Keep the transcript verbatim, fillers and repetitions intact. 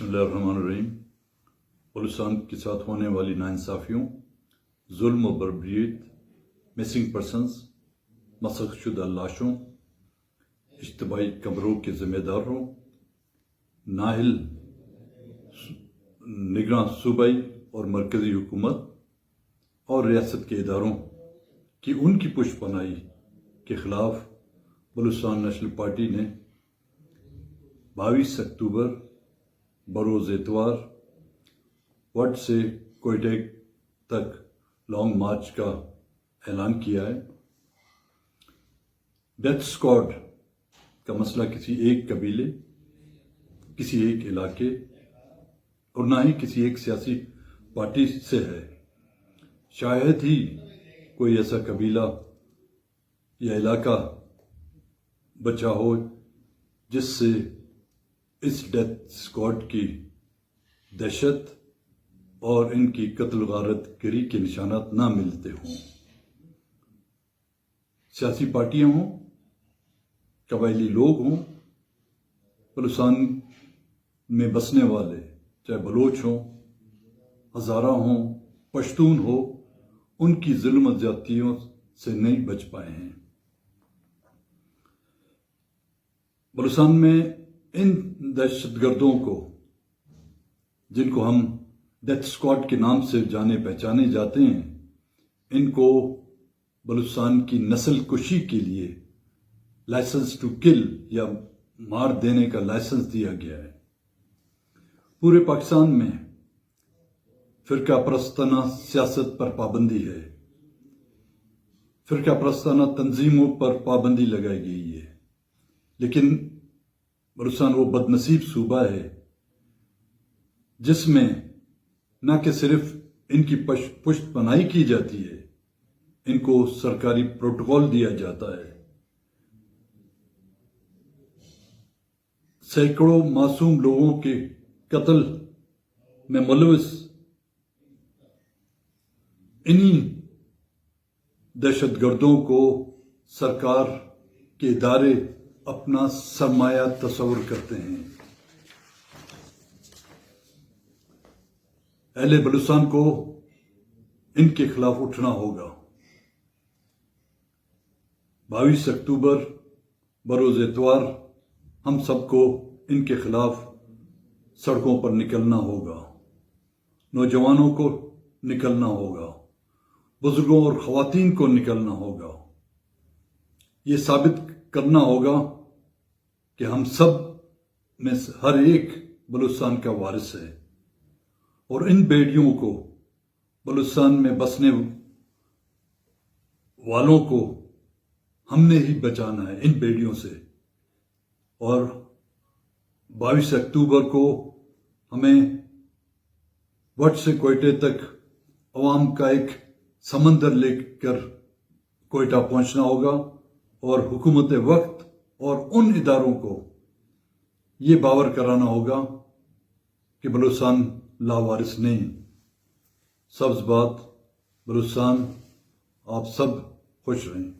بسم اللہ الرحمن الرحیم۔ بلوچستان کے ساتھ ہونے والی ناانصافیوں، ظلم و بربریت، مسنگ پرسنز، مسخ شدہ لاشوں، اجتماعی کمروں کے ذمہ داروں، نااہل نگراں صوبائی اور مرکزی حکومت اور ریاست کے اداروں کی ان کی پشت پناہی کے خلاف بلوچستان نیشنل پارٹی نے بائیس اکتوبر، بروز اتوار، وٹ سے کوئٹہ تک لانگ مارچ کا اعلان کیا ہے۔ ڈیتھ اسکواڈ کا مسئلہ کسی ایک قبیلے، کسی ایک علاقے اور نہ ہی کسی ایک سیاسی پارٹی سے ہے۔ شاید ہی کوئی ایسا قبیلہ یا علاقہ بچا ہو جس سے اس ڈیتھ اسکواڈ کی دہشت اور ان کی قتل و غارت گری کے نشانات نہ ملتے ہوں۔ سیاسی پارٹیاں ہوں، قبائلی لوگ ہوں، بلوچستان میں بسنے والے، چاہے بلوچ ہوں، ہزارہ ہوں، پشتون ہو، ان کی ظلم و زیادتیوں سے نہیں بچ پائے ہیں۔ بلوچستان میں ان دہشت گردوں کو، جن کو ہم ڈیتھ اسکواڈ کے نام سے جانے پہچانے جاتے ہیں، ان کو بلوچستان کی نسل کشی کے لیے لائسنس ٹو کل یا مار دینے کا لائسنس دیا گیا ہے۔ پورے پاکستان میں فرقہ پرستانہ سیاست پر پابندی ہے، فرقہ پرستانہ تنظیموں پر پابندی لگائی گئی ہے، لیکن بلوچستان وہ بدنصیب صوبہ ہے جس میں نہ کہ صرف ان کی پش-، پشت پناہی کی جاتی ہے، ان کو سرکاری پروٹوکول دیا جاتا ہے۔ سینکڑوں معصوم لوگوں کے قتل میں ملوث انہی دہشت گردوں کو سرکار کے ادارے اپنا سرمایہ تصور کرتے ہیں۔ اہل بلوچستان کو ان کے خلاف اٹھنا ہوگا۔ بائیس اکتوبر بروز اتوار ہم سب کو ان کے خلاف سڑکوں پر نکلنا ہوگا، نوجوانوں کو نکلنا ہوگا، بزرگوں اور خواتین کو نکلنا ہوگا۔ یہ ثابت کرنا ہوگا کہ ہم سب میں سے ہر ایک بلوچستان کا وارث ہے اور ان بیڑیوں کو، بلوچستان میں بسنے والوں کو ہم نے ہی بچانا ہے ان بیڑیوں سے۔ اور بائیس اکتوبر کو ہمیں وٹ سے کوئٹہ تک عوام کا ایک سمندر لے کر کوئٹہ پہنچنا ہوگا اور حکومت وقت اور ان اداروں کو یہ باور کرانا ہوگا کہ بلوچستان لاوارث نہیں۔ سبز باد بلوچستان، آپ سب خوش رہیں۔